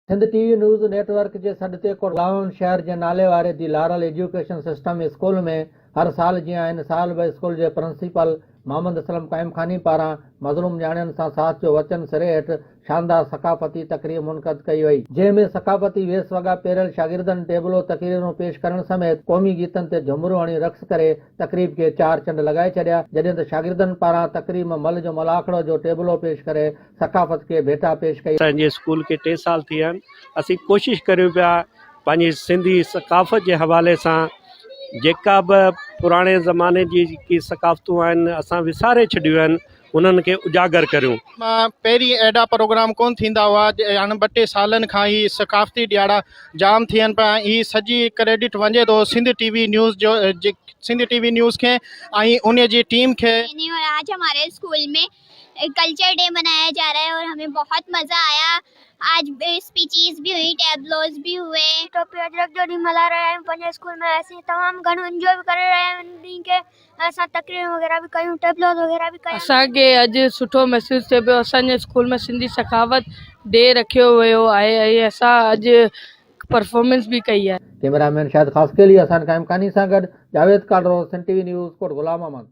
Sindh T V news network جي سڏ تي ڪوٽ غلام شهر جي نالي واري the Laurel education system school ۾ هر سال جيان هن سال به اسڪول جي پرنسپل محمد اسلم قائمخاني پاران مظلوم نياڻين سان ساٿ جو وچن سري هيٺ شاندار ثقافتي تقريب منعقد ڪئي وئي، جنهن ۾ ثقافتي ويس وڳا پهريل شاگردن ٽيبلو تقريرون پيش ڪرڻ سميت قومي گيتن تي جهمرون هڻي رقص ڪري تقريب کي چار چنڊ لڳائي ڇڏيا، جڏهن ته شاگردن پاران تقريب ۾ ملهه جو ملاکڙو جو ٽيبلو پيش ڪري ثقافت کي ڀيٽا پيش ڪئي. اسان جي اسڪول کي ٽي سال ٿي ويا آهن، اسين ڪوشش ڪريون پيا پنهنجي سنڌي ثقافت جي حوالي سان جيڪا به پراڻي زماني جي جيڪي ثقافتون آهن اسان وساري ڇڏيون آهن انهن کي اجاگر ڪريون. مان پهرين اهڙا پروگرام ڪونه ٿيندا هئا هاڻ ٻه ٽي سالن کان هي ثقافتي ڏيهاڙا جام ٿين پيا هي سڄي ڪريڊٽ وڃي ٿو سنڌ ٽي وي نيوز جو سنڌ ٽي وي نيوز کي ۽ ان جي ٽيم کي. اور آج هماري اسڪول ۾ ڪلچر ڊي منايا جا رها هي اور همين بهت مزا آيا آج اسپيچز به هئي ٽيبلوز به هئي. ٽوپي اجرڪ جو ڏينهن ملهائي رهيا آهيون پنهنجي اسڪول ۾ اسين تمام گهڻو انجوائي به ڪري رهيا آهيون ان ڏينهن کي ۽ اسان تقريرون وغيره به ڪيون ٽيبلوز وغيره به ڪيا. اسان کي اڄ سٺو محسوس ٿئي پيو اسان جي اسڪول ۾ سنڌي ثقافت ڊي رکيو ويو آهي ۽ اسان اڄ پرفارمنس به ڪئي آهي. ڪئميرا مين شاهد خاصخيلي، حسن قائمخاني سان گڏ Javed Kalro, Sindh T V news, Kot Ghulam Muhammad.